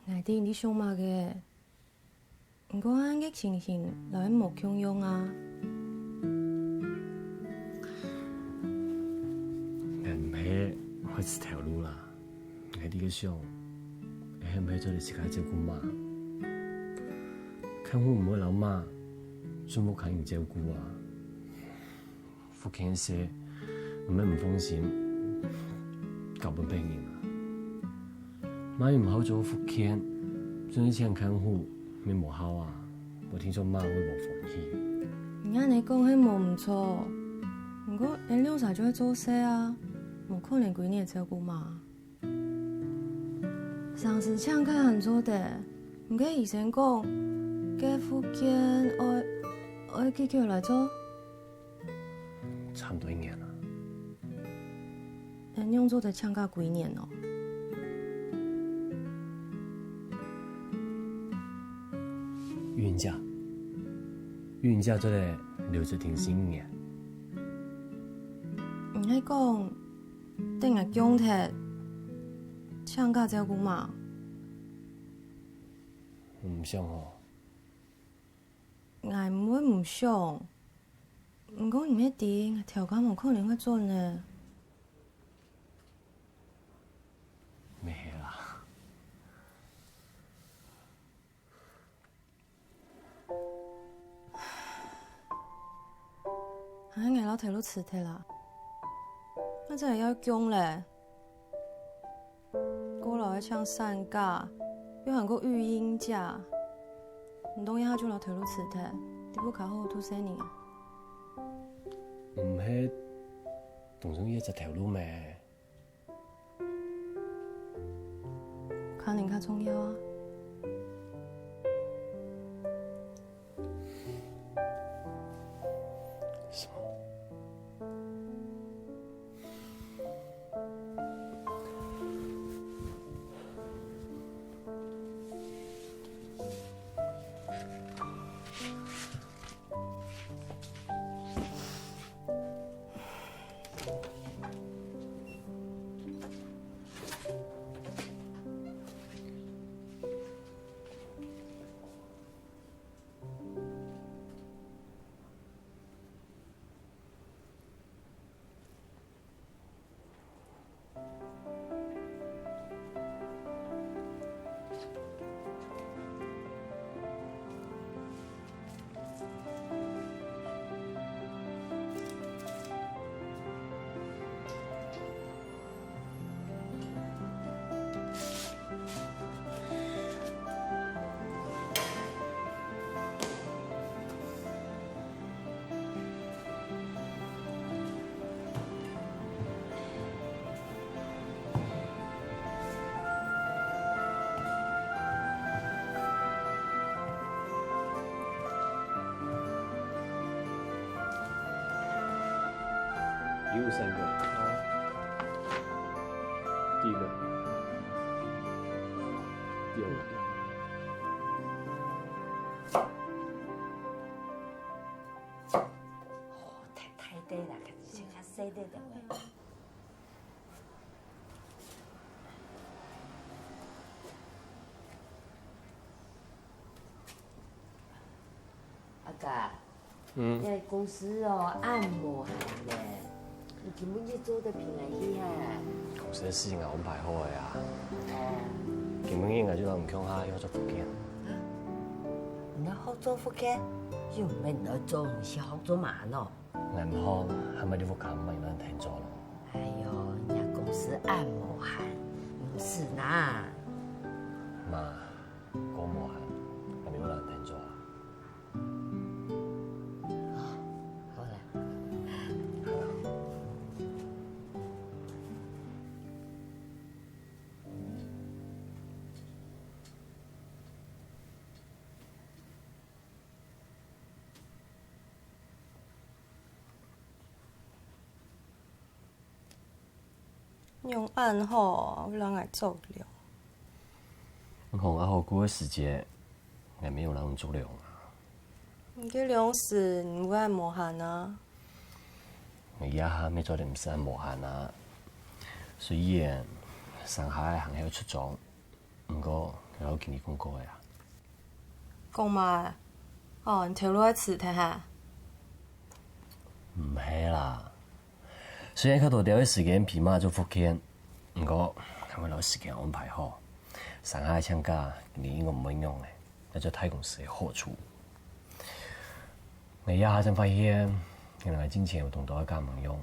𠊎知你想麼个， 毋過恁个情形摎𠊎無共樣啊。𠊎毋係愛辭頭路啦，𠊎在該想，𠊎係毋係做得自家照顧媽？看護毋會摎媽，全部靠人照顧啊。 復健个事，毋係毋放心，交分別人啊。媽又毋好做復健，總係請看護，乜無效啊。𠊎聽說媽會無歡喜。你恁樣講係無毋著，毋過𠊎兩儕就愛做事啊，無可能歸日照顧媽。 成時請假還做得，毋過醫生講，該復健愛，愛幾久來做？差毋多一年啊。恁仰做得請假幾年哦？育嬰假，育嬰假做得留職停薪一年。你係講， 等𠊎降忒，請假照顧媽。毋想哦。𠊎毋會毋想，毋過你乜知，𠊎頭家無可能會准呢。乜係啦。𠊎摎頭路辭忒啦，𠊎真个愛降咧。過來愛請產假，又還過育嬰假，毋通這下就摎頭路辭忒，在屋下好好度細人啊。毋係，當然有一隻頭路咩？ 看人較重要啊。什麼？ 有三個。第一個。第二個。 哦，太，太對了，先較細點點喂。阿哥，嗯。這公司哦，恁無閒呢，你今晡日做得平安去哈？公司个事情𠊎安排好个啊。哦。今晡日𠊎就摎你共下去做福建。你愛學做福建？又毋係你愛做，你係學做麼个喏？ 𠊎毋好，還愛在屋下毋愛有人𢯭做咯。哎喲，人家公司恁無閒，毋使啦。媽，過無閒，𠊎有人𢯭做啊。好啦。好啦。 仰恁好，會摎𠊎做了。你講啊，好過个時節，𠊎乜有摎你做了啊。你个糧食，你會恁無閒啊？𠊎這下乜做得毋使恁無閒啊。雖然成下還係愛出張， 毋過，𠊎有摎你講過个啊。講麼个？哦，你頭路愛辭忒哈？毋係啦，雖然較多兜个時間陪媽做福建，毋過𠊎會摎時間安排好。成下請假，今年應該毋會仰个，這就大公司个好處。𠊎這下正發現，原來𠊎進前有當多个假毋用，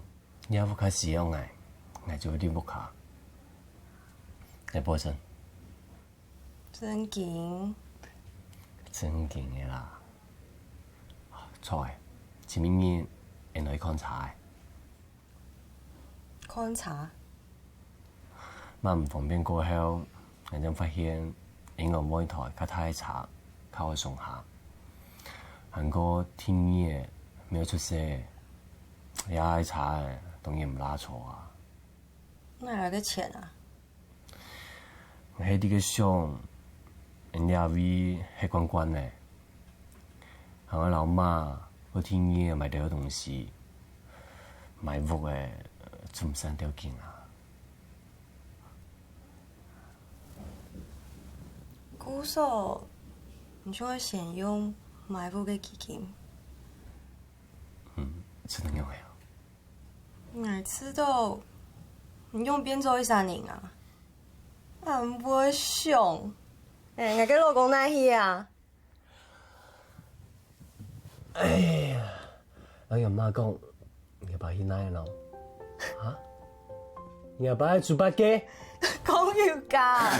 這下屋下需要𠊎，𠊎就會在屋下。𠊎保證。 正經？正經个啦。著欸，前面日，𠊎愛去看車欸。看車？媽毋方便過後，𠊎正發現，應該買台較大个車，較好上下。還過第二个，乜愛出世，這下个車仔，當然毋罅坐啊。哪來个錢啊？ 𠊎係在該想，𠊎這位歇慣慣了，還愛摎媽過第二買兜東西，買屋仔，總算著緊啊。故所，你就愛先用買屋个基金。嗯，係恁樣个啊。 𠊎知著，你仰變做一儕人啊？恁會想。欸，𠊎个老公哪去啊？哎呀，𠊎摎媽講，爸去哪咯？啊？你阿爸去豬八戒？講有假，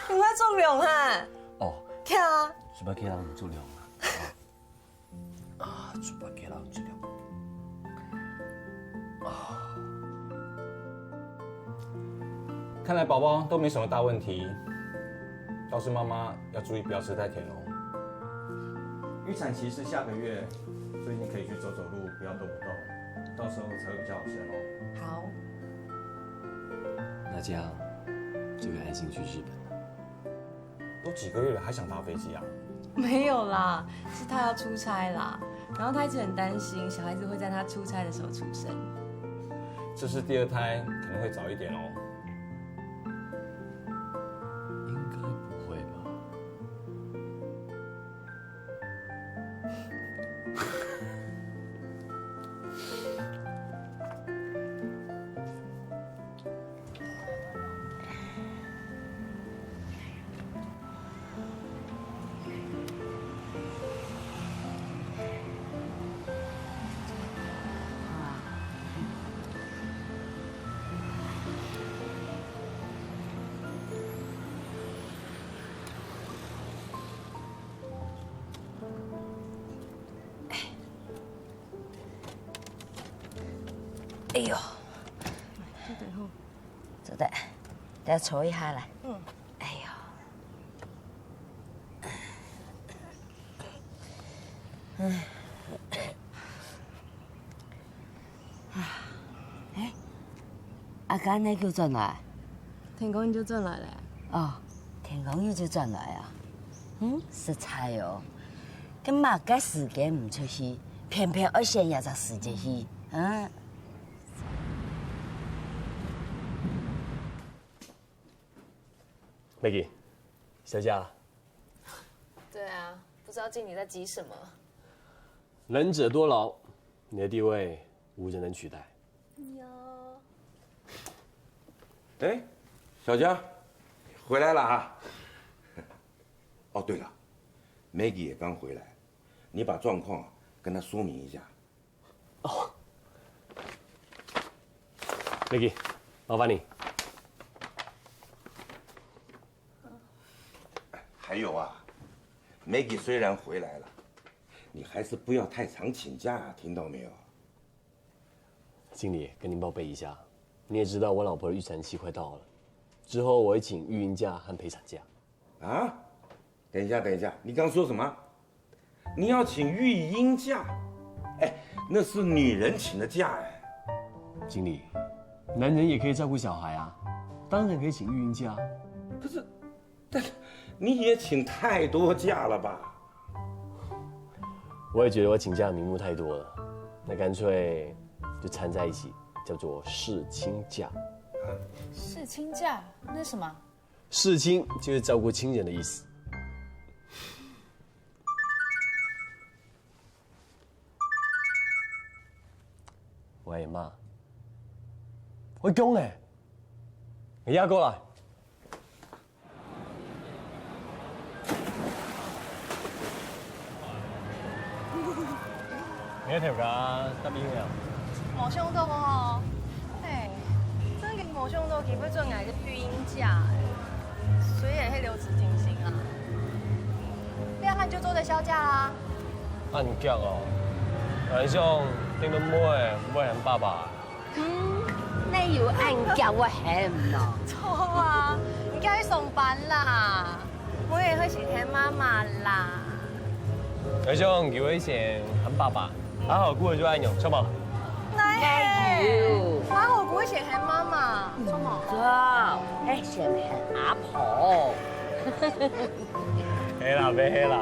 你愛做龍哈？哦，對啊。豬八戒人毋做龍啊。啊，豬八戒人毋做龍。啊。看來寶寶都沒什麼大問題，倒是媽媽要注意不要吃太甜哦。預產期是下個月，所以你可以去走走路，不要動不動，到時候才會比較好生哦。好。那這樣就可以安心去日本了。都幾個月了，還想搭飛機啊？沒有啦，是他要出差啦。然後他一直很擔心小孩子會在他出差的時候出生。這是第二胎，可能會早一點哦。應該不會吧？哎喲，坐等吼。坐等，等下坐一下來。嗯。哎喲。 哎，阿甘呢就轉來？天光日就轉來了。哦，天光日就轉來啊？嗯，實在哦，該麼个時間毋出去，偏偏愛選這隻時節去，啊？Maggie，小姐啊。對啊，不知道經理在急什麼。 能者多勞，你的地位無人能取代。有。哎，小佳，回來了啊！哦，對了，Maggie 也剛回來，你把狀況跟她說明一下。哦，Maggie，麻煩你。還有啊，Maggie 雖然回來了， 你還是不要太常請假，聽到沒有？經理，跟您報備一下，你也知道我老婆的預產期快到了，之後我會請育嬰假和陪產假。啊？等一下，等一下，你剛說什麼？你要請育嬰假？哎，那是女人請的假哎。經理，男人也可以照顧小孩啊，當然可以請育嬰假。可是，但你也請太多假了吧？ 我也覺得我請假的名目太多了，那乾脆就摻在一起，叫做侍親假。侍親假？那什麼？侍親就是照顧親人的意思。喂，媽，我講欸，你也過來。 你个頭家答應了？無想到哦，嘿，真个無想到佢會做𠊎个育嬰假欸，雖然係留職停薪啊，這下就做得銷假啦。恁遽哦，𠊎想定著尾仔會喊爸爸。 嗯，哪有恁遽會喊喏？著啊，你遽去上班啦，尾仔會先喊媽媽啦。𠊎想佢會先喊爸爸，阿豪牯就恁樣，著無？哪有？阿豪牯會先喊媽媽，著無？著，會先喊阿婆。係啦，係啦。